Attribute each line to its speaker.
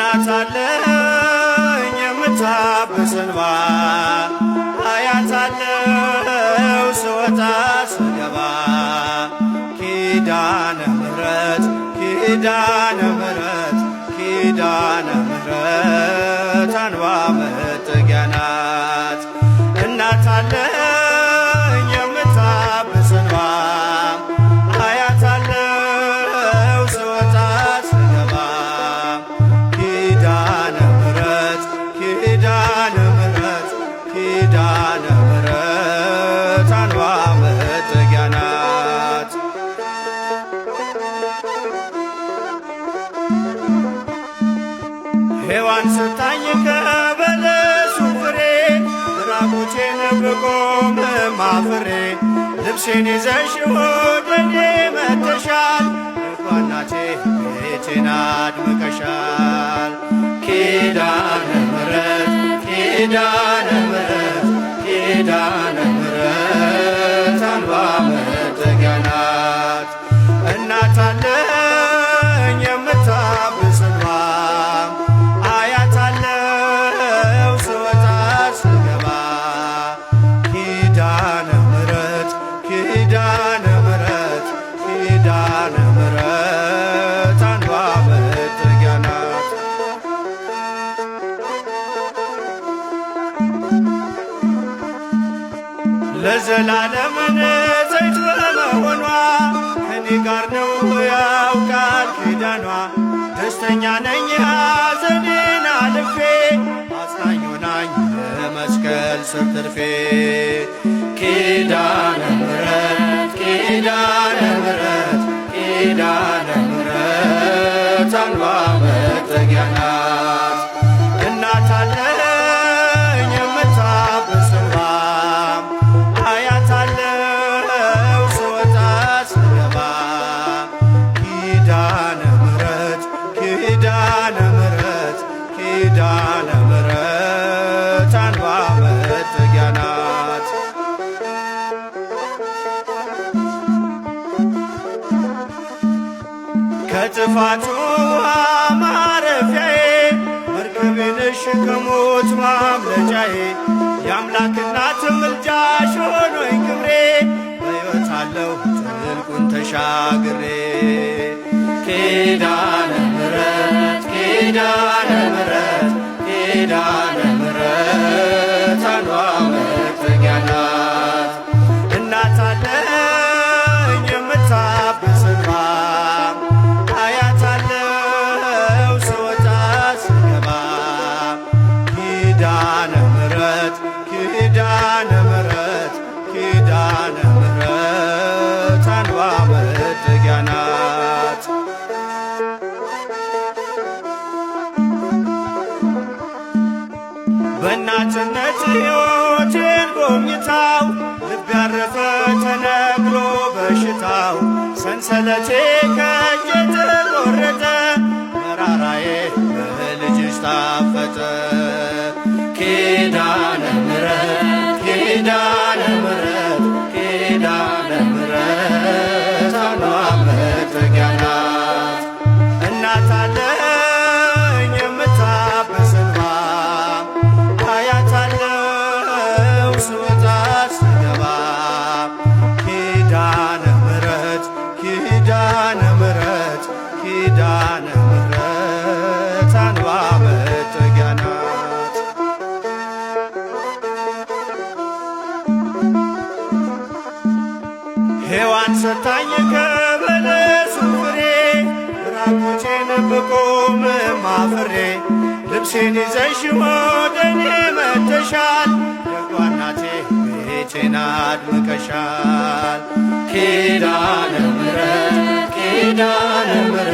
Speaker 1: እናት አለኝ የምታብስ እንባ፣ አያታለው ስወጣ ስገባ። ኪዳነ ምሕረት፣ ኪዳነ ምሕረት፣ ኪዳነ ምሕረት አንባ መጠጊያ ናት። እናት አለኝ የምታብስ እንባ፣ አያታለው ስወጣ ስገባ። ኪዳነ ምሕረት፣ ኪዳነ ምሕረት፣ ኪዳነ ምሕረት አንባ መጠጊያ ናት። ሔዋን ስታኝ ከበለሱ ፍሬ፣ ራቁቴን ብቆም ማፍሬ፣ ልብሴን ይዘሽ ወደኔ መጥተሻል፣ እናቴ ቤቴን አድምቀሻል። ኪዳነ ምሕረት፣ ኪዳነ ምሕረት፣ ኪዳነ ምሕረት አምባ መጠጊያ ናት። እናት አለኝ የምታብስ እንባ፣ አያታለው ስወጣ ስገባ። ኪዳነ ምሕረት፣ ኪዳነ ምሕረት፣ ኪዳነ ምሕረት አምባ መጠጊያ ናት። ለዘላለም ዘይት በመሆኗ ከኔ ጋር ነው ያው ቃል ኪዳኗ። ደስተኛ ነኝ ሐዘኔን አልፌ፣ አጽናኝ ሆናኝ በመስቀል ስር ትርፌ። ኪዳነ ምሕረት፣ ኪዳነ ምሕረት፣ ኪዳነ ምሕረት አምባ መጠጊያ ናት። እናት አለኝ የምታብስ እንባ፣ አያታለው ስወጣ ስገባ። ኪዳነ ምሕረት፣ ኪዳነ ምሕረት፣ ኪዳነ ምሕረት አምባ መጠጊያ ናት። ከጥፋቱ ማረፊያዬ፣ መርከቤ ነሽ ከሞት ማምለጫዬ። የአምላክ እናት ምልጃሽ ሆኖኝ ክብሬ፣ በሕይወት አለሁ ጥልቁን ተሻግሬ። ኪዳነ ምሕረት፣ ኪዳነ ምሕረት፣ ኪዳነ ምሕረት አምባ መጠጊያ ናት። እናት አለኝ የምታብስ እንባ፣ አያታለው ስወጣ ስገባ። ኪዳነ ምሕረት፣ ኪዳነ ምሕረት፣ ኪዳነ ምሕረት አምባ መጠጊያ ናት። በእናትነት ሕይወቴን ጎብኝታው፣ ልብ ያረፈ ተነቅሎ በሽታው፣ ሰንሰለቴ ከእጄ ተቆረጠ፣ መራራዬ በልጅሽ ታፈጠ። ኪዳነ ምሕረት፣ ኪዳነ ምሕረት፣ ኪዳነ ምሕረት አምባ መጠጊያ ናት። እናት አለኝ የምታብስ እንባ፣ አያታለው ስወጣ ስገባ። ኪዳነ ምሕረት፣ ኪዳነ ምሕረት፣ ኪዳነ ምሕረት አምባ መጠጊያ ናት። ሔዋን ሰታኝ ከበለሱ ፍሬ፣ ራቁቴን ብቆም ማፍሬ፣ ልብሴን ይዘሽ ወደኔ መጥተሻል፣ ደጓ እናቴ ቤቴን አድምቀሻል። ኪዳነ ምሕረት፣ ኪዳነ ምሕረት።